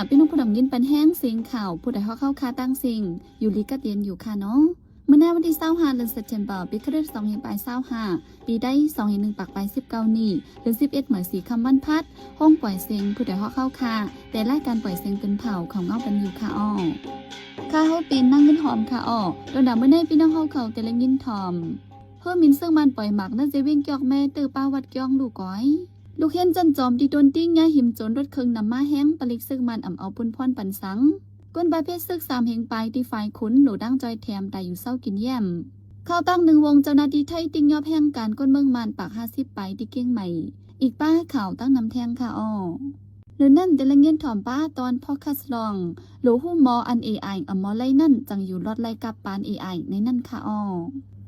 ພີ່ນ້ອງຜູ້ໃດຍິນປັນແຮງເສຍງຂ່າວ ຜູ້ໃດຮອກເຮົາຄາຕັ້ງເສັງ ຢູ່ດີກັບເຢັນຢູ່ຄ່ະເນາະ. ມື້ໃນວັນທີຊາວຫ້າ ເດືອນເຊັບເທັມເປີ ປີຄຣິສສອງພັນປາຍຊາວຫ້າ ປີໄທສອງພັນໜຶ່ງປາກປາຍສິບເກົ້ານີ້ ເດືອນສິບເອັດ ເມື່ອສີ່ຄ່ຳວັນພັດ ໂຮງປ່ອຍເສັງ ຜູ້ໃດຮອກເຮົາຄາ ແຕ່ລາຍການປ່ອຍເສັງເປັນເຜົ່າ ເຂົ້າເຫງົາກັນຢູ່ຄ່ະອໍ້. ຂ້າເຮົາເປັນນາງເງິນຫອມຄ່ະອໍ້. ຕອນດາມື້ໃນພີ່ນ້ອງເຮົາເຂົາແຕ່ລະຍິນຖ່ອມ ເຮີມິນເຊິ່ງບ້ານປ່ອຍໝາກ ໃນເຈວຽງຈອກແມ ເຕີປ້າວັດກຽງລູກກອຍ. ລູກຮຽນຊັ້ນຈອມທີ່ຕົນຕີງຍ້າຍຫິມໂຈນລົດເຄື່ອງນຳມາແຮງ ປະລິກເຊິ່ງບ້ານອຳເອົາປຸນພອນປັນສັງ. ກົນປະເພດເສິກສາມແຫ່ງປາຍທີ່ຝ່າຍຂຸນ ໂຫຼດັງຈ່ອຍແຖມຕາຍຢູ່ເຊົາກິນຢ້ຽມ. ຂ່າວຕ່າງໜຶ່ງວົງ ເຈົ້າໜ້າທີ່ໄທຕິງຍອບແຮງການຄົນເມືອງມານປາກຫ້າສິບປາຍທີ່ກຽງໃໝ່. ອີກປ້າຂ່າວຕັ້ງນຳແທງຄ່ະອໍ້. ເດືອນນັ້ນແຕ່ລະເງິນຖອມປ້າຕອນພອດຄາສລອງ ໂຫຼຮູ້ໝໍອັນເອໄອ ອຳໝໍໄລນັ້ນ ຈັ່ງຢູ່ລອດໄລກັບປານເອໄອໃນນັ້ນຄ່ະອໍ້.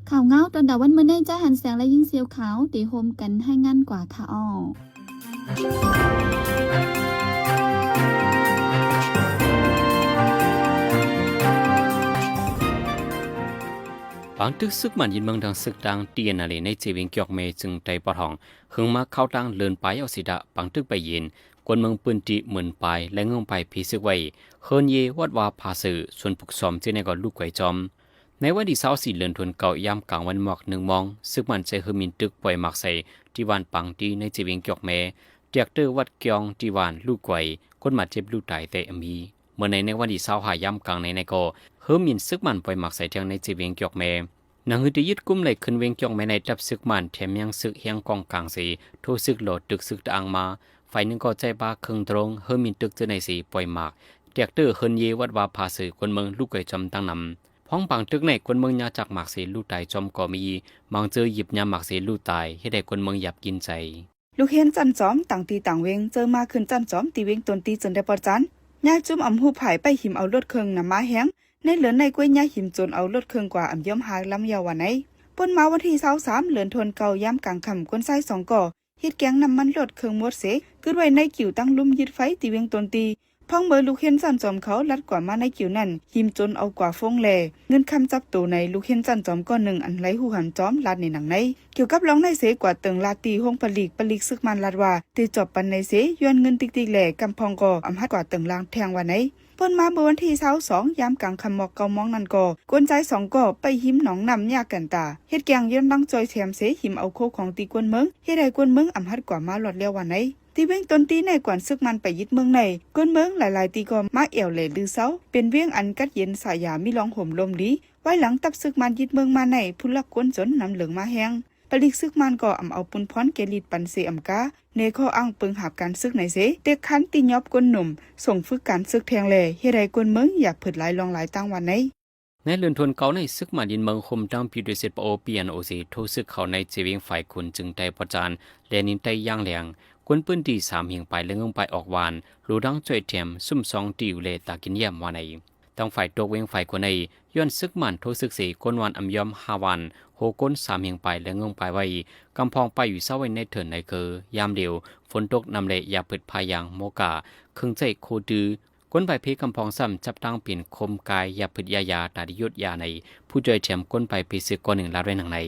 ຂ່າວເຫງົາຕອນດາວັນມື້ໃນ ຈາຫັນແສງ ແລະ ຍິງສຽວຂາວ ເຕໂຮມກັນໃຫ້ງານກວ່າຄ່ະອໍ້. ປາງຕຶກເສິກໝັ້ນຍຶດເມືອງ ທັງເສິກຕາງ TNLA ໃນເຈວຽງຈອກແມ ເຊິ່ງໄດ້ປະທ້ອງ ເຮີງມາເຂົ້າຕັ້ງເລີນປາຍອອກສີດາ ປາງຕຶກໄປເຢັນ ກວນເມືອງພື້ນທີ່ໝື່ນປາຍ ແລະ ເງື່ອງປາຍພີເສິກໄວ້ ເຮືອນເຢ ວັດວາຜາເສີ ສວນຜູກຊອມ ເຈົ້າໃນກໍລູກໄກຈອມ. ໃນວັນທີຊາວສີ່ ເດືອນທວນເກົ້າ ຍາມກາງວັນໝອກໜຶ່ງໂມງ ເສິກໝັ້ນໃຊ້ເຮືອມິນຕຶກປ່ອຍໝາກໃສ່ທີ່ບ້ານປາງຕີ ໃນເຈວຽງຈອກແມ ແຕກເຕີວັດກຽງທີ່ບ້ານລູກໄກ ຄົນບາດເຈັບລູກຕາຍແຕ່ອຳມີ. ເມື່ອໃນ ໃນວັນທີຊາວຫ້າ ຍາມກາງໃນໃນກໍ ເຮີມິນເສິກໝັ້ນປ່ອຍໝາກໃສ່ແທງໃນເຈວຽງຈອກແມ. ໜັງຮືທີ່ຍຶດກຸມໄດ້ຂຶ້ນວຽງຈອກແມໃນ ທັບເສິກໝັ້ນແຖມຍັງເສິກແຮງກອງກາງເສ ໂທເສິກຫຼໍຕຶກເສິກຕະອາງມາ. ຝ່າຍໜຶ່ງກໍໃຊ້ປາເຄື່ອງໂດຣນ ເຮີມິນຕຶກເຈີໃນເສປ່ອຍໝາກ ແຕກເຕີເຮືອນເຢ ວັດວາຜາເສີ ກວນເມືອງລູກໄກຈອມຕັ້ງນຳ. ພ້ອມປາງຕຶກໃນ ກວນເມືອງຍາຈາກໝາກເສລູກຕາຍຈອມກໍມີ, ບາງເຈີຫຍິບຍາໝາກເສລູກຕາຍ ເຮັດໃຫ້ກວນເມືອງຢາບກິນໃຈ. ລູກຮຽນຊັ້ນຈອມ ຕ່າງທີ່ຕ່າງວຽງ ເຈີມາຂຶ້ນຊັ້ນຈອມ ທີ່ວຽງຕົນຕີເຈີໄດ້ປະຈັນ ຍາຈຸ້ມອຳຮູບພາຍໄປຫິມເອົາລົດເຄື່ອງນຳມາແຮງ ໃນເດືອນໃນກ້ວຍຍາຫິມໂຈນເອົາລົດເຄື່ອງກວ່າອຳຍອມຫ້າລຳຢາວວ່າໃນ. ປົນມາວັນທີຊາວສາມ ເດືອນທວນເກົ້າ ຍາມກາງຄ່ຳ ຄົນຊາຍສອງກໍ ເຮັດແກງນ້ຳມັນລົດເຄື່ອງໝົດເສ ກຶດໄວ້ໃນກິວຕັ້ງລຸ່ມຍຶດໄຟທີ່ວຽງຕົນຕີ. ພອງເມີລູກຮຽນຊັ້ນຈອມເຂົາລັດກວ່າມາໃນກິວນັ້ນ ຫິມໂຈນເອົາກວ່າຟົງແລ ເງິນຄຳຈັບໂຕໃນລູກຮຽນຊັ້ນຈອມກ້ອນໜຶ່ງ ອັນໄລຮູ້ຫຳຈອມ ລາດໃນໜັງໃນ. ກ່ຽວກັບລອງໃນເສ ກວ່າເຕີງລາດທີ່ໂຮງຜະລິດ ປະລິກເສິກໝັ້ນລາດວ່າ ໄດ້ຈອບປັນໃນເສ ຍ້ອນເງິນຕິກໆແລ ກຳພອງກໍອຳຮັດກວ່າເຕີງລາງແທງວ່າໃນ. ເປີດມາເມື່ອວັນທີຊາວສອງ ຍາມກາງຄ່ຳໝອກເກົ້າໂມງນັ້ນກໍ ຄົນຊາຍສອງກໍໄປຫິມໜອງນ້ຳຍາກັນຕາ ເຮັດແກງຍ້ອນດັງຈ່ອຍແຖມເສ ຫິມເອົາໂຄຂອງຕີກວນເມືອງ ເຮັດໃຫ້ກວນເມືອງອຳຮັດກວ່າມາລອດແລ້ວວ່າໃນ. ທີ່ວຽງຕົນຕີໃນກວນເສິກໝັ້ນໄປຍຶດເມືອງໃນ ກວນເມືອງຫຼາຍໆຕີກໍມາແອວແລລືເຊົາ ເປັນວຽງອັນກັດເຢັນສາຢາ ມີລອງໂຮມລົມດີ. ວາຍຫຼັງທັບເສິກໝັ້ນຍຶດເມືອງມາໃນ ຜູ້ລັກກວນຈົນນຳເລີງມາແຮງ ປະລິກເສິກໝັ້ນກໍອຳເອົາປຸນພອນແກ່ລິດປັນເສອຳກາ ໃນຂໍ້ອ້າງເປິງຫາບການເສິກໃນເສ ເຕັກຄັນຕີຫຍໍບກວນໜຸ່ມ ສົ່ງຝຶກການເສິກແທງແລ ເຮັດໃຫ້ກວນເມືອງຢາກເພີດຫຼາຍລອງຫຼາຍຕ່າງວ່າໃນ. ໃນເດືອນທວນເກົ້າໃນ ເສິກໝັ້ນຍຶດເມືອງໂຮມຕັ້ງ PWZPO PNO ເສໂທເສິກເຂົ້າໃນເຈວຽງຝ່າຍຂຸນ ຈຶ່ງໄດ້ປະຈານ ແລະ ນິນໄຕຢ່າງແຮງ ຄົນພື້ນທີ່ສາມແຫ່ງປາຍ ແລະ ເງື່ອງປາຍອອກຫວານ ໂລດັງຊ່ວຍແຖມ ຊຸມຊອງຕິວ ແລ ຕາກິນຢ້ຽມວ່າໃນ. ທາງຝ່າຍຕົກວຽງຝ່າຍຄົນໃນ ຍ້ອນເສິກໝັ້ນໂທເສິກເສ ຄົນຫວານອຳຍອມຫ້າຫວານ ໂຮກົນສາມແຫ່ງປາຍ ແລະ ເງື່ອງປາຍໄວ້ ກຳພອງໄປຢູ່ເຊົາໄວ້ໃນເຖິນໃນເຄີ ຍາມດຽວ ຝົນຕົກນ້ຳແລ ຢາພຶດພາຍາງ ໝໍກາ ເຄື່ອງໃຊ້ໂຄຕື້ ກົນປາຍເພກຳພອງຊ້ຳ ຈັບຕັ້ງເປັນຄົມກາຍ ຢາພືດຢາຢາ ຕາດິຍຸດຢາໃນ ຜູ້ຈ່ອຍແຖມກົນປາຍເພເສກອນໜຶ່ງລາດໄວ້ໜັງໃນ.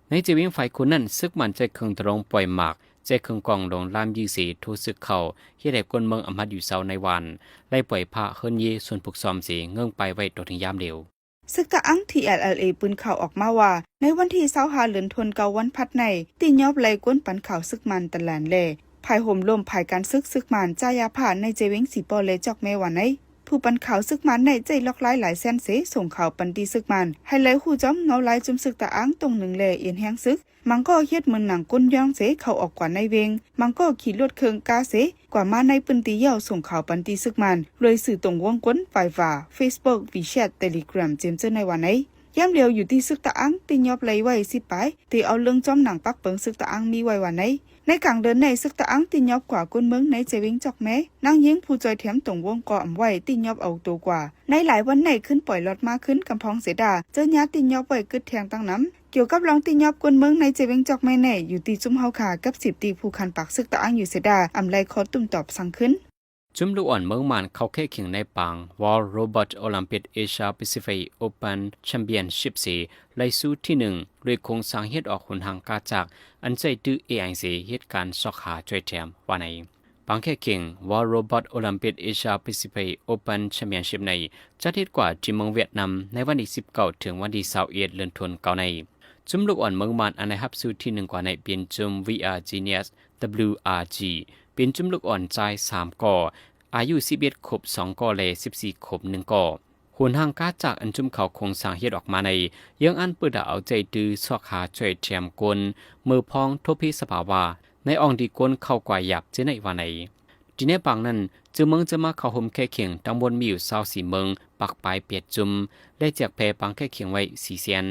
ໃນເຈວຽງຝ່າຍຄຸນນັ້ນ ເສິກໝັ້ນໃຊ້ເຄື່ອງຕະຫຼອງປ່ອຍໝາກ ໃຊ້ເຄື່ອງກອງລົງລາມຢີເສ ໂທເສິກເຂົ້າ ເຮັດໃຫ້ຄົນເມືອງອຳຮັດຢູ່ເຊົາໃນຫວານ ໄລ່ປ່ອຍພະເຮືອນເຢ ສວນຜູກຊອມເສ ເງື່ອງປາຍໄວ້ຕໍ່ເຖິງຍາມດຽວ. ເສິກຕະອາງ TNLA ປືນຂ່າວອອກມາວ່າ ໃນວັນທີຊາວຫ້າ ເດືອນທວນເກົ້າ ວັນພັດໃນ ຕິຍອບໄລ່ກວນປັນຂ່າວເສິກໝັ້ນຕະຫຼານແລ ພາຍໂຮມລົມພາຍການເສິກ ເສິກໝັ້ນ ຈາຢາພາ ໃນເຈວຽງສີປໍ ແລະ ຈອກແມວ່າໃນ. ຜູ້ປັນຂ່າວເສິກໝັ້ນໃນໃຊ້ລອກລາຍຫຼາຍແສນເສ ສົ່ງຂ່າວປັນຕີເສິກໝັ້ນ ໃຫ້ໄລ່ຮູ້ຈອມເງົາລາຍຈຸ້ມເສິກຕະອາງຕົງໜຶ່ງແລ ເອັນແຮງເສິກ ມັງກໍເຮັດເໝືອນໜັງກົນຍ້ອງເສ ເຂົ້າອອກກວ່າໃນວຽງ ມັງກໍຂີ່ລົດເຄື່ອງກາເສ ກວ່າມາໃນພື້ນທີ່ ແລ້ວສົ່ງຂ່າວປັນຕີເສິກໝັ້ນ ລວຍສື່ຕົງວົງກົນ ວາຍວາ ເຟສບຸກ ວີແຊັດ ເຕເລແກຣມ ເຈມເຈີໃນວ່າໃນ. ຍາມດຽວຢູ່ທີ່ເສິກຕະອາງ ຕິຍອບໄລ່ໄວ້ສິບປາຍ ທີ່ເອົາເລື່ອງຈອມໜັງປັກເປິງເສິກຕະອາງມີໄວ້ວ່າໃນ. ໃນກາງເດືອນໃນ ເສິກຕະອາງຕິຍອບກວ່າກົນເມືອງໃນເຈວຽງຈອກແມ ນາງຍິງຜູ້ຈ່ອຍແຖມຕົງວົງກໍອຳໄວ້ ຕິຍອບເອົາໂຕກວ່າ ໃນຫຼາຍວັນໃນຂຶ້ນປ່ອຍລອດມາຂຶ້ນ ກຳພອງເສດາ ເຈີຍາຕິຍອບໄວ້ກຶດແທງຕັ້ງນຳ. ກ່ຽວກັບລອງຕິຍອບກົນເມືອງໃນເຈວຽງຈອກແມໃນ ຢູ່ທີ່ຈຸ້ມເຮົາຄາກັບສິບຕີຜູ້ຄັນປາກເສິກຕະອາງຢູ່ເສດາ ອຳໄລ່ຂໍຕຸ້ມຕອບສັງຄືນ. ຈຸ້ມລູກອ່ອນເມືອງມານເຂົ້າແຂ່ງຂັນໃນປາງ World Robot Olympic Asia Pacific Open Championship ເສ ໄລ່ຊູທີ່ໜຶ່ງ ດ້ວຍໂຄງສ້າງເຮັດອອກຫົນທາງກາຈາກ ອັນໃຊ້ຕື້ເອໄອເສ ເຮັດການຊອກຫາຊ່ວຍແຖມວ່າໃນ. ປ ປາງແຂ້ຂຽງ World Robot Olympic Asia Pacific Open Championship ໃນ ຈັດເຮັດກວ່າທີ່ເມືອງຫວຽດນາມ ໃນວັນທີສິບເກົ້າ ເຖິງວັນທີຊາວເອັດ ເດືອນທົນເກົ້າໃນ. ຈຸ້ມລູກອ່ອນເມືອງມ່ານ ອັນໄດ້ຮັບຊື່ທີໜຶ່ງກວ່າໃນ ເປັນຈຸ້ມ VR Genius WRG ເປັນຈຸ້ມລູກອ່ອນຊາຍສາມກໍ ອາຍຸສິບເອັດຄົບສອງກໍ ແລະ ສິບສີ່ຄົບໜຶ່ງກໍ. ໂຫນຮ່າງກາຈາກອັນຈຸ້ມເຂົາໂຄງສ້າງເຮັດອອກມາໃນ ເຍືອງອັນເປີດດາເອົາໃຈຕື້ຊອກຫາຊ່ວຍແຖມກົນ ເມີພອງທົບເພສະພາວາ ໃນອ່ອງທີ່ກົນເຂົ້າກວ່າຢາບເຈີໃນວ່າໃນ. ທີ່ໃນປາງນັ້ນ ຈື່ເມືອງເຈີມາເຂົ້າໂຮມແຂ້ຂຽງ ທັງໝົດມີຢູ່ຊາວສີ່ເມືອງ ປາກປາຍແປດຈຸ້ມ ແລະ ແຈກແຜ່ປາງແຂ້ຂຽງໄວ້ສີ່ແສນ.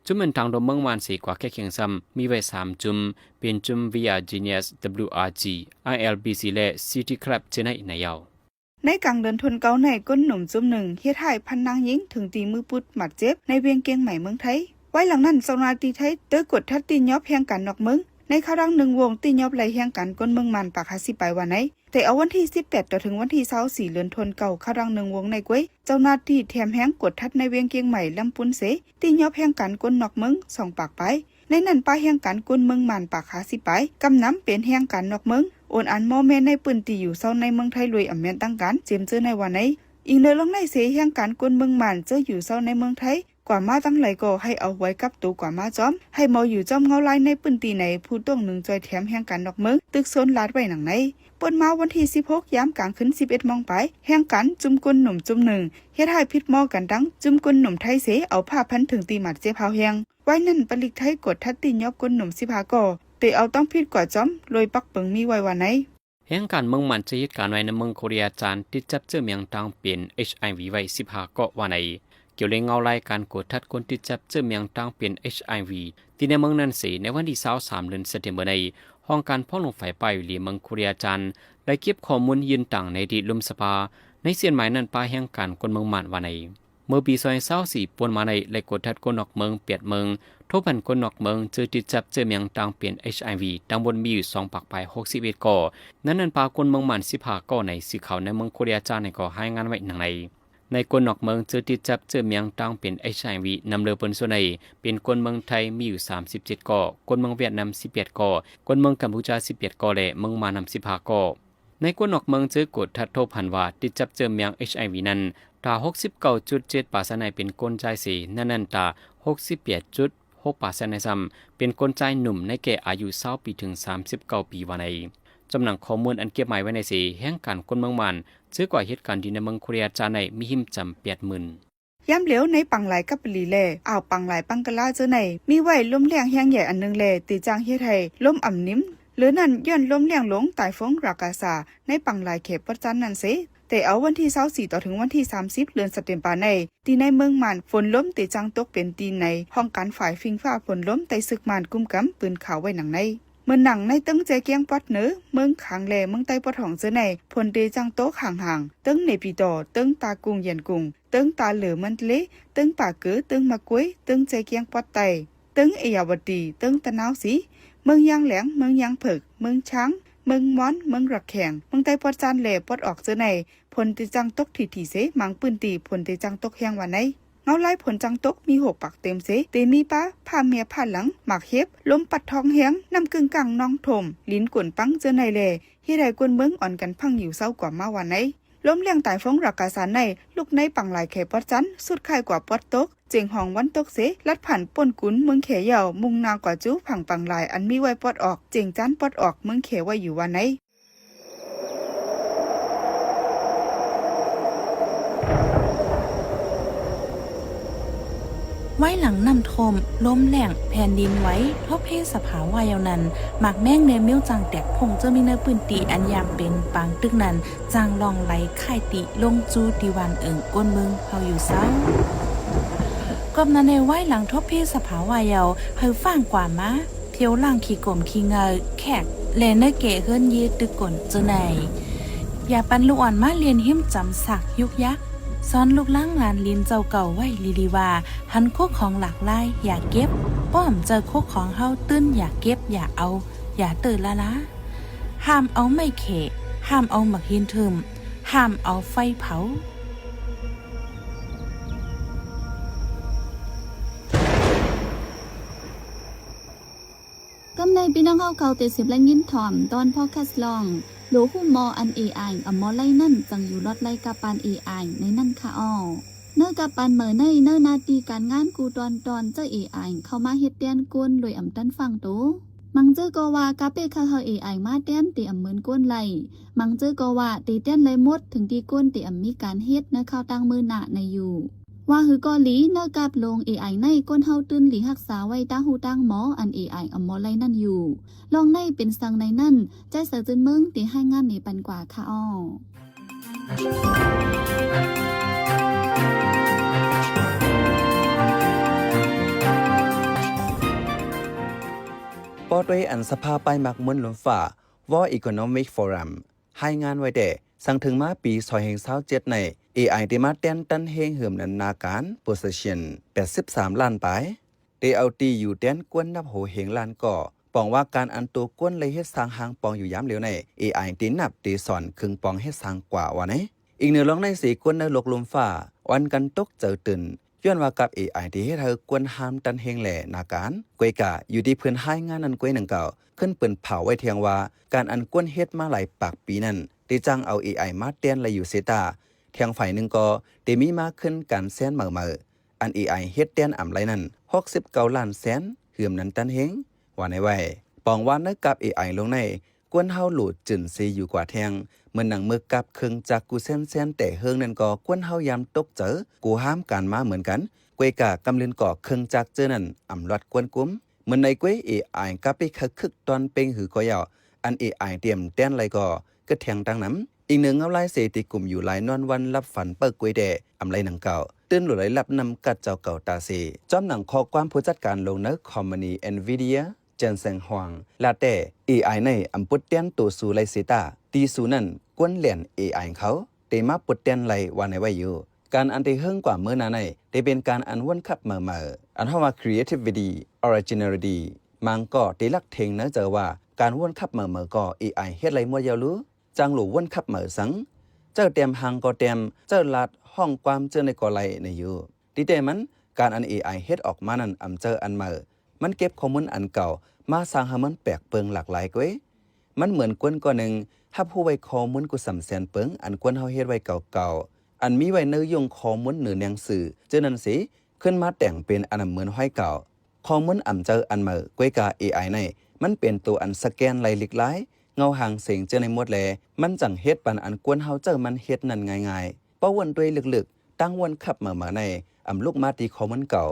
ຈຸ້ມແມ່ນທາງລົມເມືອງມ່ານເສກວ່າແຂ້ຂຽງຊ້ຳ ມີໄວ້ສາມຈຸ້ມ ເປັນຈຸ້ມ VR Genius WRG ILBC ແລະ City Club ເຈີໃນໃນເຍົາ. ໃນກາງເດືອນທົນເກົ້າໃນ ຄົນໜຸ່ມຈຸ້ມໜຶ່ງເຮັດຮ້າຍພັນນາງຍິງ ເຖິງທີ່ມືປຸດບາດເຈັບ ໃນວຽງກຽງໃໝ່ເມືອງໄທ. ໄວ້ຫຼັງນັ້ນ ເຈົ້າໜ້າທີ່ໄທເຕີກວດທັດຕີນຍົບແຮງການນອກເມືອງ ໃນຄາວດາງໜຶ່ງວົງ ຕີນຍົບໄລ່ແຮງການຄົນເມືອງມ່ານປາກຫ້າສິບປາຍວ່າໃນ. ແຕ່ເອົາວັນທີສິບແປດຕໍ່ເຖິງວັນທີຊາວສີ່ ເດືອນທົນເກົ້າ ຄາວດາງໜຶ່ງວົງໃນກວຍ ເຈົ້າໜ້າທີ່ແຖມແຮງກວດທັດໃນວຽງກຽງໃໝ່ ລຳປຸນເສ ຕີນຍົບແຮງການຄົນນອກເມືອງສອງປາກປາຍ. ໃນນັ້ນປະແຮງການຄົນເມືອງມ່ານປາກຫ້າສິບປາຍ ກຳນຳເປັນແຮງການນອກເມືອງ ໂອນອັນມໍ່ແມ່ໃນພື້ນທີ່ຢູ່ເຊົາໃນເມືອງໄທ ລວຍອຳແມ່ນຕັ້ງການ ເຈີມເຈີໃນວ່າໃນ. ອີງເນີ່ງລົງໃນເສ ແຮງການຄົນເມືອງມ່ານເຈີຢູ່ເຊົາໃນເມືອງໄທ ກວ່າມາຕັ້ງຫຼາຍກໍໃຫ້ເອົາຫວຍກັບໂຕກວ່າມາຈອມ ໃຫ້ເມົາຢູ່ຈອມເງົາລາຍໃນພື້ນທີ່ໃນ ຜູ້ຕ້ອງໜຶ່ງຈ່ອຍແຖມແຮງການນອກເມືອງ ຕຶກໂຊນລາດໄວ້ໜັງໃນ. ປົນມາວັນທີສິບຫົກ ຍາມກາງຄືນສິບເອັດໂມງປາຍ ແຮງການຈຸ້ມຄົນໜຸ່ມຈຸ້ມໜຶ່ງ ເຮັດຮ້າຍຜິດໝໍ້ກັນດັ່ງ ຈຸ້ມຄົນໜຸ່ມໄທເສ ເອົາຜ້າພັນເຖິງທີ່ບາດເຈັບຮາວແຮງ. ໄວ້ນັ້ນປະລິກໄທກວດທັດຕີນຍົບຄົນໜຸ່ມສິບຫ້າກໍ ແຕ່ເອົາຕ້ອງຜິດກວ່າຈອມ ລວຍປັກເປິງມີໄວ້ວ່າໃນ. ແຮງການເມືອງມ່ານຈະເຮັດການໄວ້ນຳເມືອງໂຄເຣຍຈານ ຕິດຈັບເຊື້ອເມືອງຕ່າງເປັນ HIV ໄວ້ສິບຫ້າເກາະວ່າໃນ. ກ່ຽວເລື່ອງເງົາລາຍການກວດທັດຄົນຕິດຈັບເຊື້ອເມືອງຕ່າງເປັນ HIV ທີ່ໃນເມືອງນັ້ນເສ ໃນວັນທີຊາວສາມ ເດືອນເຊັບເທັມເບີໃນ ຫ້ອງການພອກລົງໄຟປ່າຍຢູ່ເລີເມືອງໂຄເຣຍຈານ ໄດ້ເກັບຂໍ້ມູນຍື່ນຕັ້ງໃນທີ່ລົມສະພາ ໃນສ່ຽນໝາຍນັ້ນປະແຮງການຄົນເມືອງມ່ານວ່າໃນ. ເມື່ອປີສອງພັນຊາວສີ່ ປົນມາໃນໄດ້ກວດທັດຄົນນອກເມືອງແປດເມືອງ ໂທພັນຄົນນອກເມືອງເຈີຕິດຈັບເຊື້ອເມືອງຕ່າງເປັນ HIV ທັງໝົດມີຢູ່ສອງປາກປາຍຫົກສິບເອັດກໍ. ໃນນັ້ນປະຄົນເມືອງມ່ານສິບຫ້າກໍໃນ ສື່ຂ່າວໃນເມືອງໂຄເຣຍຈານໃນກໍລາຍງານໄວ້ດັ່ງໃນ. ໃນຄົນນອກເມືອງເຈີຕິດຈັບເຊື້ອເມືອງຕ່າງເປັນ HIV ນຳເລີເພິ່ນສ່ວນໃຫຍ່ເປັນຄົນເມືອງໄທມີຢູ່ສາມສິບເຈັດກໍ, ຄົນເມືອງຫວຽດນາມສິບແປດກໍ, ຄົນເມືອງກຳປູຈາສິບແປດກໍ ແລະ ເມືອງມານຳສິບຫ້າກໍ. ໃນຄົນນອກເມືອງເຈີກວດທັດໂທພັນວ່າຕິດຈັບເຊື້ອເມືອງ HIV ນັ້ນ ຕາ ຫົກສິບເກົ້າຈຸດເຈັດເປີເຊັນ ໃນເປັນຄົນຊາຍເສ, ໃນນັ້ນຕາ ຫົກສິບແປດຈຸດຫົກເປີເຊັນ ໃນຊ້ຳເປັນຄົນຊາຍໜຸ່ມໃນແກ່ອາຍຸຊາວປີເຖິງສາມສິບເກົ້າປີວ່າໃນ. ຈຳນວນຂໍ້ມູນອັນເກັບໝາຍໄວ້ໃນເສ, ແຮງການຄົນເມືອງມ່ານເຈີກວ່າເຫດການທີ່ໃນເມືອງໂຄເຣຍຈານໃນມີຫິມຈຳແປດໝື່ນ. ຍາມຫຼຽວໃນປາງລາຍກັບປະລີ ແລະ ອ່າວປາງລາຍປັງກະລາເຈີໃນ ມີໄວ້ລົມແລ້ງແຮງໃຫຍ່ອັນໜຶ່ງ ແລະ ເຕຈັ່ງເຮັດໃຫ້ລົມອຳນິມ ເຫຼືອນັ້ນຍ້ອນລົມແລ້ງຫຼົງ ຕາຍຟອງຣາກາສາ ໃນປາງລາຍແຂປອດຈັນນັ້ນເສ. ແຕ່ເອົາວັນທີຊາວສີ່ຕໍ່ເຖິງວັນທີສາມສິບ ເດືອນເຊັບເທັມເບີໃນ ທີ່ໃນເມືອງມ່ານຝົນລົມເຕຈັ່ງຕົກເປັນທີ່ໃນຫ້ອງການຝ່າຍຟິງຟ້າຝົນລົມໃຕ້ຊຶກມ່ານກຸມກຳປືນຂາວໄວ້ໜັງໃນ. ເໝືອນໜັງໃນເຕີງແຈກຽງປອດເໜີ, ເມືອງຄາງ ແລະ ເມືອງໃຕ້ປອດຫ້ອງເຈີໃນ ຝົນເຕຈັ່ງຕົກຫ່າງໆ ເຕີງເນປີຕໍ, ເຕີງຕາກຸງ ຢຽນກຸງ, ເຕີງຕາເຫຼີ ມັນເຕເລ, ເຕີງປາເກີ, ເຕີງມະກວຍ, ເຕີງແຈກຽງປອດໃຕ້, ເຕີງເອຍາວະຕີ, ເຕີງຕະນາວສີ, ເມືອງຢາງແຫຼງ, ເມືອງຢາງເຜິກ, ເມືອງຊາງ, ເມືອງມອນ, ເມືອງຣັກແຂງ, ເມືອງໃຕ້ປອດຈັນ ແລະ ປອດອອກເຈີໃນ ຝົນເຕຈັ່ງຕົກຖີ່ໆເສ, ບາງພື້ນທີ່ຝົນເຕຈັ່ງຕົກແຮງວ່າໃນ. ເງົາລາຍຝົນຈັ່ງຕົກມີຫົກປາກເຕັມເສ, ເຕມີປາ, ຜາເມຍຜາຫຼັງ, ໝາກເຫັບ, ລົມປັດທອງແຮງ, ນ້ຳກຶ້ງກ້າງນອງຖົມ, ລິນກວນປັງເຈີໃນແລ ເຮັດໃຫ້ຄົນເມືອງອ່ອນກັນພັງຢູ່ເຊົາກວ່າມາວ່າໃນ. ລົມແລ້ງຕາຍຟອງຣາກາສາໃນ ລຸກໃນປາງລາຍແຂປອດຈັນ, ສຸດຄ້າຍກວ່າປອດຕົກ, ເຈັງຮອງວັນຕົກເສ, ລັດຜ່ານປົ້ນກຸນເມືອງແຂເຍົາ, ມຸ່ງໜ້າກວ່າຈຸຝັ່ງປາງລາຍ ອັນມີໄວ້ປອດອອກ, ເຈັງຈານປອດອອກເມືອງແຂໄວ້ຢູ່ວ່າໃນ. ໄວ້ຫຼັງນ້ຳຖ້ວມ, ລົມແລ້ງ, ແຜ່ນດິນໄຫວ, ທົບເພສະພາວາເຍົານັ້ນ, ໝາກແມງແລະເມວຈ້າງແຕກພົ້ງ ເຈົ້າມີໃນພື້ນທີ່ອັນຢ່າງເປັນປາງຕຶກນັ້ນ ຈ້າງລ່ອງໄຫຼຄ້າຍຕິລົງສູ່ທີ່ບ້ານເອີ່ງ ຄົນເມືອງເຮົາຢູ່ເຊົາ. ກອບນັ້ນແລ ໄວ້ຫຼັງທົບເພສະພາວາເຍົາ ໃຫ້ຟ້າງກວ່າມາ ພຽວລ້າງຂີ້ກົມຂີ້ເຫຍື້ອແຂກ ແລະ ເນື້ອແກ່ເຮືອນເຢຕຶກກົນເຈົ້າໃນ. ຢ່າປັນລູກອ່ອນມາຫຼິ້ນຫິມຈຳສາກຍຸກຍັກ. ສອນລູກຫຼານຫຼານຫຼິ້ນເຈົ້າເກົ່າໄວ້ດີໆວ່າ ຫັນຄົກຂອງຫຼາກຫຼາຍຢ່າເກັບ, ປ້ອມເຈົ້າຄົກຂອງເຮົາຕື່ນຢ່າເກັບ, ຢ່າເອົາ, ຢ່າເຕີລະລາ. ຫ້າມເອົາໄມ້ເຂ, ຫ້າມເອົາໝາກຫີນທຶ້ມ, ຫ້າມເອົາໄຟເຜົາ. ກຳໃນພີ່ນ້ອງເຮົາເຂົ້າແຕ່ສິບແລະຍິນຖ່ອມຕອນພອດແຄສລອງ ໂຫຼງຫຸ້ມໝໍອັນ ເອໄອ ອຳໝໍໄລ່ນັ້ນ ຈັ່ງຢູ່ລອດໄລ່ກັບປານ ເອໄອ ໃນນັ້ນຄະອໍ. ເນີກັບປານໃໝ່ໃນ ເນີໜ້າທີ່ການງານ ກູ່ຕອນຕອນ ໃຊ້ ເອໄອ ເຂົ້າມາເຮັດແທນຄົນ ໂດຍອຳຕັນຟັງໂຕ. ມັງເຈີກໍວ່າ ກາເປ້ເຂົ້າເອົາ ເອໄອ ມາແທນ ເຕອຳເມີນຄົນໄລ່. ມັງເຈີກໍວ່າ ເຕແທນໄລ່ໝົດ ເຖິງທີ່ຄົນເຕອຳມີການເຮັດ ໃນຄາວຕ່າງມື້ໜ້າໃນຢູ່. ວ່າຄືກໍດີ ເນີກັບໂລງ ເອໄອ ໃນ ຄົນເຮົາຕື່ນຫຼີຮັກສາໄວ້ ຕາງຫູຕາງໝໍ ອັນ ເອໄອ ອຳໝໍໄລ່ນັ້ນຢູ່. ລອງໃນເປັນສັງໃນນັ້ນ ໃຈສາຍຈືນເມືອງ ເຕຮາຍງານເນປັນກວ່າຄະອໍ. ເພາະດ້ວຍອັນສະພາປ້າຍມັກມົນລົມຟ້າ World Economic Forum ຮາຍງານໄວ້ແຕ່ ສັ່ງເຖິງມາປີສອງພັນຊາວເຈັດໃນ ເອໄອ ໄດ້ມາແທນຕັນເຮງ ເຫີມນັນນາການ Position ແປດສິບສາມລ້ານປາຍ ໄດ້ເອົາທີ່ຢູ່ແທນຄົນນັບໂຫເຮງລ້ານກໍ ປອງວ່າການອັນໂຕຄົນໄລ່ເຮັດສ້າງຮ່າງປອງຢູ່ຍາມຫຼຽວໃນ ເອໄອ ໄດ້ນັບໄດ້ສອນເຄິ່ງປອງເຮັດສ້າງກວ່າວ່າໃນ. ອີກເໜືອລອງໃນເສ ຄົນໃນໂລກລົມຟ້າ ອ່ອນກັນຕົກໃຈຕື່ນ ຍ້ອນວ່າກັບ ເອໄອ ໄດ້ເຮັດໃຫ້ຄົນຫ້າມຕັນເຮງແລະນາການ. ກວຍກາ ຢູ່ທີ່ເພິ່ນຮາຍງານນັ້ນກວຍໜຶ່ງເກົ່າ ຂຶ້ນເປິ້ນເຜົາໄວ້ແທງວ່າ ການອັນຄົນເຮັດມາຫຼາຍປາກປີນັ້ນ ໄດ້ຈ້າງເອົາ ເອໄອ ມາແທນໄລ່ຢູ່ເສຍຕາ ແທງຝ່າຍໜຶ່ງກໍໄດ້ມີມາຂຶ້ນການແຊນໃໝ່ໆ ອັນ ເອໄອ ເຮັດແທນອຳໄລນັ້ນ ຫົກສິບເກົ້າລ້ານແສນ ເຮືອມນັ້ນຕັນເຮງ ວ່າໃນໄວ້ ປອງວ່າເນີກັບ ເອໄອ ລົງໃນ ຄົນເຮົາໂຫຼດຈືນເສຢູ່ກວ່າແທງ ເໝືອນໜັງເມີກັບເຄື່ອງຈັກກູແຊນໆ ແຕ່ເຮີງນັ້ນກໍຄົນເຮົາຍາມຕົກໃຈ ກູຫ້າມການມາເໝືອນກັນ ກວຍກາກຳລືນກໍເຄື່ອງຈັກເຈີນັ້ນ ອຳລັດກວນກຸມ ເໝືອນໃນກວຍ ເອໄອ ກາເປ້ຄຶກຕອນເປັງຫືກໍຍາວ ອັນ ເອໄອ ຕຽມແທນໄລ່ກໍ ກະແທງຕັ້ງນຳ ອີກເໜືອເງົາລາຍເສ ທີ່ກຸມຢູ່ຫຼາຍນອນວັນຫຼັບຝັນເປີກກວຍແຕ່ ອຳໄລໜັງເກົ່າ ຕື່ນຫຼູໄລລັບນຳກັດເຈົ້າເກົ່າຕາເສ ຈ້ອມໜັງຂໍ້ຄວາມຜູ້ຈັດການໂລງໃນຄອມພານີ Nvidia ເຈັນແຊງຮວາງ ລາແຕ່ ເອໄອ ໃນອຳປຸດແທນໂຕຊູໄລ່ເສຕາ ທີ່ຊູນັ້ນ ຄວນແລ່ນ ເອໄອ ເຂົາ ເຕມາປຸດແທນໄລ່ວ່າໃນໄວ້ຢູ່ ການອັນເຕເຮີງກວ່າເມີໜ້າໃນ ເຕເປັນການອັນວົນຂັບເໝີໆ ອັນເຮົາວ່າ creativity originality ມັງກໍເຕລັກເທັງໃນໃຈວ່າ ການວົນຂັບເໝີໆກໍ ເອໄອ ເຮັດໄລ່ໝົດຍາວລູ ຈັ່ງຫຼູວົນຂັບເໝີສັງ ເຈົ້າແຕ້ມຮ່າງກໍແຕ້ມ ເຈົ້າລາດຫ້ອງຄວາມເຈີໃນກໍໄລ່ໃນຢູ່ ຕິແຕ່ມັນ ການອັນ ເອໄອ ເຮັດອອກມານັ້ນ ອຳເຈີອັນໃໝ່ ມັນເກັບຂໍ້ມູນອັນເກົ່າ ມາສ້າງໃຫ້ມັນແປກເປິງຫຼາກຫຼາຍກວ່າ ມັນເໝືອນຄົນກ່ອນໜຶ່ງ ຮັບຮູ້ໄວ້ຂໍ້ມູນກູສຳແສນເປິງ ອັນຄົນເຮົາເຮັດໄວ້ເກົ່າໆ ອັນມີໄວ້ໃນຍົງຂໍ້ມູນເໜືອໜັງສື ເຈົ້ານັ້ນເສ ຂຶ້ນມາແຕ່ງເປັນອັນນຳເໝືອນຮ້ອຍເກົ່າ ຂໍ້ມູນອຳເຈີອັນໃໝ່ ກວຍກາ ເອໄອ ໃນ ມັນເປັນໂຕອັນສະແກນໄລ່ລິກລາຍ ເງົາຫາງເສັງເຈົ້າໃນໝົດແລ ມັນຈັ່ງເຮັດປັນອັນຄົນເຮົາເຈົ້າມັນເຮັດນັ້ນງ່າຍໆ ເພາະວົນດ້ວຍເລິກໆ ຕັ້ງວົນຂັບເໝີໆໃນ ອຳລຸກມາທີ່ຂໍ້ມູນເກົ່າ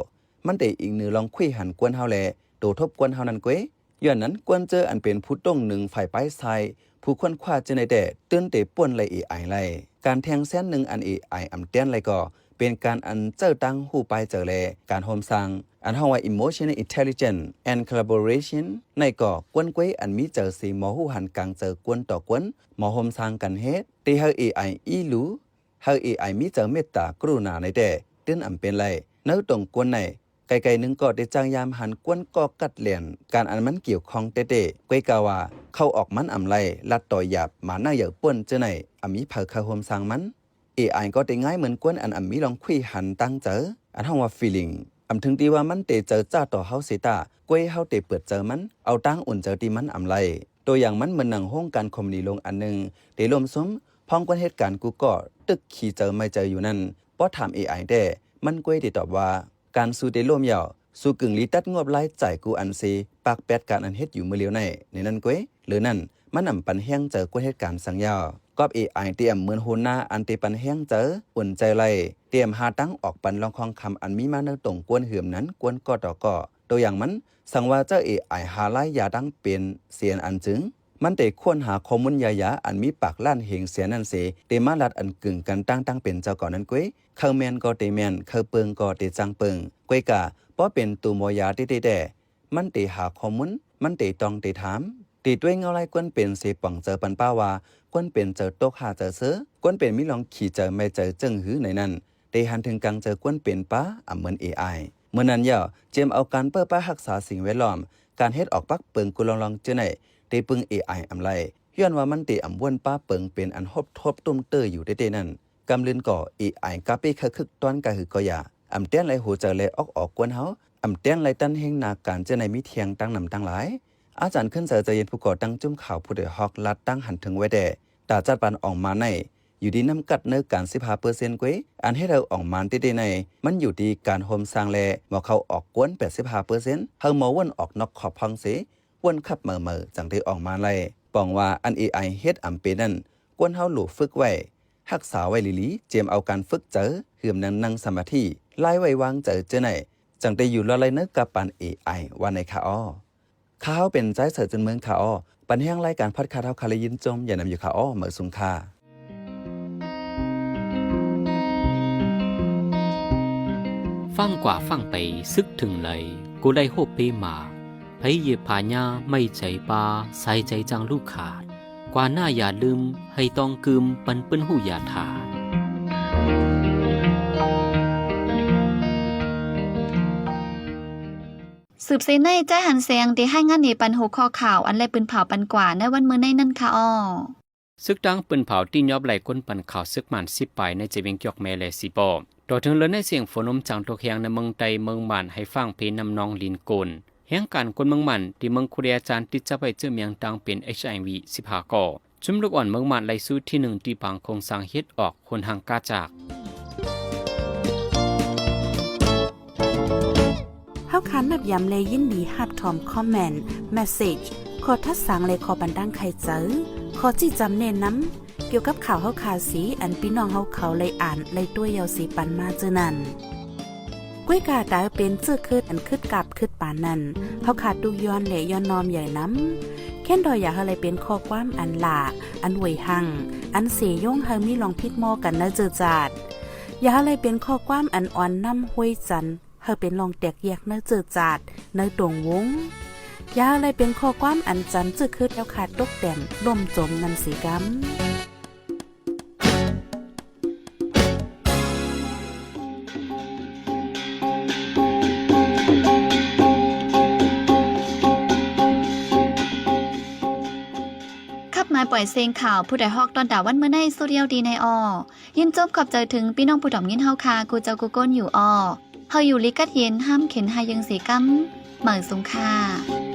ມັນເຕອີງເໜືອລອງຄຸຍຫັນຄົນເຮົາແລ ໂຕທົບຄົນເຮົານັ້ນກວ່າ ຍ້ອນນັ້ນ ຄວນເຈີອັນເປັນຜູ້ຕົງໜຶ່ງຝ່າຍປາຍຊາຍ ຜູ້ຄົ້ນຄວ້າເຈົ້າໃນແຕ່ ຕື່ນເຕປ່ວນໄລ່ ເອໄອ ໄລ່ ການແທງແຊນໜຶ່ງອັນ ເອໄອ ອຳແທນໄລ່ກໍ ເປັນການອັນເຈົ້າຕັ້ງຮູ້ປາຍເຈີແລ ການໂຮມສ້າງ ອັນເຮົາວ່າ emotional intelligence and collaboration ໃນກໍ ຄວນກວຍອັນມີເຈີເສ ໝໍຮູ້ຫັນກາງເຈີຄົນຕໍ່ຄົນ ໝໍໂຮມສ້າງກັນເຮັດ ເຕໃຫ້ ເອໄອ ອີ່ຫຼູ ໃຫ້ ເອໄອ ມີເຈີເມດຕາກະລຸນາໃນແຕ່ ຕື່ນອຳເປັນໄລ່ ໃນຕົງຄົນໃນ ໄກໆໜຶ່ງກໍໄດ້ຈ້າງຍາມຫັນຄວນກໍກັດແລ່ນ ການອັນມັນກ່ຽວຂ້ອງແຕ່ໆ ກວຍກາວ່າ ເຂົ້າອອກມັນອຳໄລ່ ລັດຕໍ່ຫຍາບ ໝານາກໃຫຍ່ປ່ວນເຈົ້າໃນ ອຳມີໃຜເຂົ້າຮ່ວມສ້າງມັນ ເອໄອ ກໍໄດ້ງ່າຍເໝືອນຄົນອັນອຳມີລອງຄຸຍຫັນຕັ້ງເຈີ ອັນເຮົາວ່າ feeling ອຳເຖິງທີ່ວ່າມັນເຕເຈີຈ້າຕໍ່ເຮົາເສຍຕາ ກວຍເຮົາເຕເປີດເຈີມັນ ເອົາຕາງອຸ່ນເຈີທີ່ມັນອຳໄລ່ ໂຕຢ່າງມັນເໝືອນໜັງໂຮງການຄອມພານີໂລງອັນໜຶ່ງ ເຕລົມຊຸມ ພ້ອມຄົນເຮັດການກູກໍຕຶກຂີ້ເຈີໄໝ້ເຈີຢູ່ນັ້ນ ພໍຖາມ ເອໄອ ແຕ່ ມັນກວຍໄດ້ຕອບວ່າ ການຊູເຕໂລມຍາວ ຊູກຶ່ງລີຕັດງົບລາຍຈ່າຍກູອັນເສ ປາກແປດການອັນເຮັດຢູ່ມື້ລຽວໃນ ໃນນັ້ນກວຍ ເລີນັ້ນ ມັນອຳປັນແຮງເຈີຄົນເຮັດການສັງຍາວ ກອບ ເອໄອ ຕຽມເໝືອນຫົວໜ້າອັນເຕປັນແຮງເຈີ ອຸ່ນເຈີໄລ່ ຕຽມຫາທາງອອກປັນລອງຄອງຄຳອັນມີມາໃນຕົງກວນເຮືອມນັ້ນກວນກໍຕໍ່ກໍ ໂຕຢ່າງມັນ ສັງວ່າເຈົ້າ ເອໄອ ຫາລາຍຢາຕັ້ງເປັນເສນອັນຈຶ່ງ ມັນໄດ້ຄົ້ນຫາຂໍ້ມູນຢາຢາອັນມີປາກລ້ານເຮງເສນນັ້ນເສ ໄດ້ມາລັດອັນກຶ່ງກັນຕັ້ງຕັ້ງເປັນເຈົ້າເກົ່ານັ້ນກວຍ ເຂົາແມ່ນກໍເຕແມ່ນ ເຂົາເປິງກໍເຕຈ້າງເປິງ ກວຍກາ ພໍເປັນໂຕໝໍຢາເຕເຕແຕ່ ມັນເຕຫາຂໍ້ມູນ ມັນເຕຕ້ອງເຕຖາມ ເຕດ້ວຍເງົາລາຍຄວນເປັນເສ ປອງເຈີປັນປ້າວ່າ ຄວນເປັນເຈີຕົກຫາເຈີເຊີ ຄວນເປັນມີລອງຂີ້ເຈີໄໝ້ເຈີເຈິ່ງຫືໃນນັ້ນ ໄດ້ຫັນເຖິງກາງເຈີຄວນເປັນປ້າ ອຳເໝືອນ ເອໄອ ເມື່ອນັ້ນຍາວ ຈຽມເອົາການເປີ້າປ້າຮັກສາສິ່ງແວດລ້ອມ ການເຮັດອອກປັກເປິງກູລອງໆເຈົ້າໃນ ໄດ້ເປິງ ເອໄອ ອຳໄລ່ ຍ້ອນວ່າມັນໄດ້ອຳວົນປ້າເປິງເປັນອັນຮົບທົບຕຸ້ມເຕີຢູ່ເຕໆນັ້ນ ກຳລຶນກໍ ເອໄອ ກາເປ້ໄຄຄຶກຕ້ອນກາຫືກໍຢາ ອຳແຕນໄລ່ຫົວໃຈແລະອອກອອກກວນເຮົາ ອຳແຕນໄລ່ຕັນເຮງນາການເຈົ້າໃນມີທ່ຽງຕັ້ງນຳຕັ້ງຫຼາຍ ອາຈານ ເຂື່ອນໄຊ ໃຈເຢັນ ຜູ້ກໍ່ຕັ້ງຈຸ້ມຂ່າວຜູ້ໂດຍຮອກ ລາດຕັ້ງຫັນເຖິງໄວ້ແດ່ ຕາຈັດປານອອງມານໃນ ຢູ່ດີນ້ຳກັດເນີການ ສິບຫ້າເປີເຊັນ ເກົ້າ ອັນເຮັດໃຫ້ອອງມານຕິດໆໃນ ມັນຢູ່ທີ່ການໂຮມສ້າງ ແລະ ໝໍເຂົ້າອອກກວນ ແປດສິບຫ້າເປີເຊັນ ເຮົາໝໍວົນອອກນອກຂອບຫ້ອງເສ ວົນຂັບເໝີໆ ຈັ່ງໄດ້ອອງມານໄດ້. ປອງວ່າອັນ ເອໄອ ເຮັດອຳເປນັ້ນ ກວນເຮົາຫຼູຝຶກໄວ້ ຮັກສາໄວ້ຫຼີໆ ຈຽມເອົາການຝຶກໃຈ ເຮືອມນັ່ງ ນັ່ງສະມາທິ ລາຍໄວ້ວາງໃຈເຈີໃນ ຈັ່ງໄດ້ຢູ່ລອດໄດ້ເນີກັບປານ ເອໄອ ວ່າໃນຄະອໍ. ຂ້າເຮົາເປັນ ຈາຍ ເສີ ຈຸນເມືອງ ຄະອໍ. ປັນແຮງລາຍການພອດຄາສເຮົາຄະ ໄດ້ຍິນຊົມ ຢ່ານຳຢູ່ຄະອໍ ເໝີສູງຄ່ະ. ຟັງກວ່າຟັງໄປ ຊຶກເຖິງໄຫຼ ກໍໄດ້ໂຮບເປມາ ໃຜຢຽບຜາຫຍ້າ ໄມ້ໃຈປ່າ ສາຍໃຈຈັ່ງລູກຂາດ ກວ່າໜ້າຢ່າລືມ ໃຫ້ຕ້ອງກືມ ປັນເປີ້ນຮູ້ຢ່າຖາດ. ສືບເສຍໃນ ຈາຍ ຫັນແສງ ໄດ້ຮາຍງານໃນປັນຫົວຂໍ້ຂ່າວ ອັນແລະປືນເຜົາປັນກວ່າໃນວັນມື້ໃນນັ້ນຄະອໍ. ຊຶກຕ່າງປືນເຜົາ ຕີນຍອບໄລ່ກົ້ນປັນຂ່າວຊຶກໝານສິບປາຍ ໃນຈະວຽງຈອກແມ ແລະ ສີປໍ ຕໍ່ເຖິງເລີນໃນສຽງຝົນລົມຈາງຕົກແຮງໃນເມືອງໃຕ້ເມືອງໝານ ໃຫ້ຟາງເພນ້ຳນອງລິນໂກນ ແຮງການຄົນເມືອງໝານ ທີ່ເມືອງຄູເດຍຈານ ຕິດຈັບໄວ້ເຊື້ອເມືອງຕ່າງເປັນ ເອັດໄອວີ ສິບຫ້າກໍ ຊຸມລູກອ່ອນເມືອງໝານໄລ່ສູ້ທີໜຶ່ງ ທີ່ປາງໂຄງສ້າງເຮັດອອກ ໂຄນຮ່າງກ້າຈາກ. ເຮົາຄານນັບຢາມ ແລະ ຍິນດີຮັບຖອມຄອມເມັນ, ເມສເຊຈ, ຂໍ້ທັດສາງ ແລະ ຂໍ້ບັນດາງໄຂໃຈ, ຂໍ້ຊີ້ຈຳແນະນຳ ກ່ຽວກັບຂ່າວເຮົາຄາເສ ອັນພີ່ນ້ອງເຮົາເຂົາໄດ້ອ່ານໄດ້ຕົວະເຍົາເສປັນມາເທື່ອນັ້ນ. ກ້ວຍກາດາເປັນເຊື້ອຄຶດ ອັນຄຶດກາບຄຶດປານນັ້ນ ເຮົາຄາຕຸກຍ້ອນ ແລະ ຍ້ອນນ້ອມໃຫຍ່ນຳ. ແຄ້ນດອຍຢາກໃຫ້ໄດ້ເປັນຂໍ້ຄວາມອັນຫຼ້າ ອັນຫວຍຮັ່ງ ອັນເສຍົງໃຫ້ມີລອງຜິດມໍກັນໃນເຈີຈາດ. ຢ່າໃຫ້ໄດ້ເປັນຂໍ້ຄວາມອັນອ່ອນນ້ຳຫ້ວຍຈັນ ໃຫ້ເປັນລອງແຕກແຍກໃນເຈີຈາດ ໃນຕົງວົງ. ຢ່າໃຫ້ໄດ້ເປັນຂໍ້ຄວາມອັນຈັນເຈື່ອຄຶດແລ້ວຂາດຕົກແຕ່ນ ລົ້ມຈົມນັ້ນເສກຳ. ຂັບມາປ່ອຍເສັງຂ່າວ ຜູ້ໃດຮອກຕ້ອນຕາວັນມື້ໃນ ສຸດດຽວດີໃນອໍ. ຍິນຊົມຂອບໃຈເຖິງພີ່ນ້ອງຜູ້ຖອມຍິນເຮົາຄາ ກູເຈົ້າກູກົນຢູ່ອໍ. ເຮົາຢູ່ລີກັດເຢັນ ຫ້າມເຂັນຫາຍເຢິງເສກຳ ໝາຍສູງຄ່າ.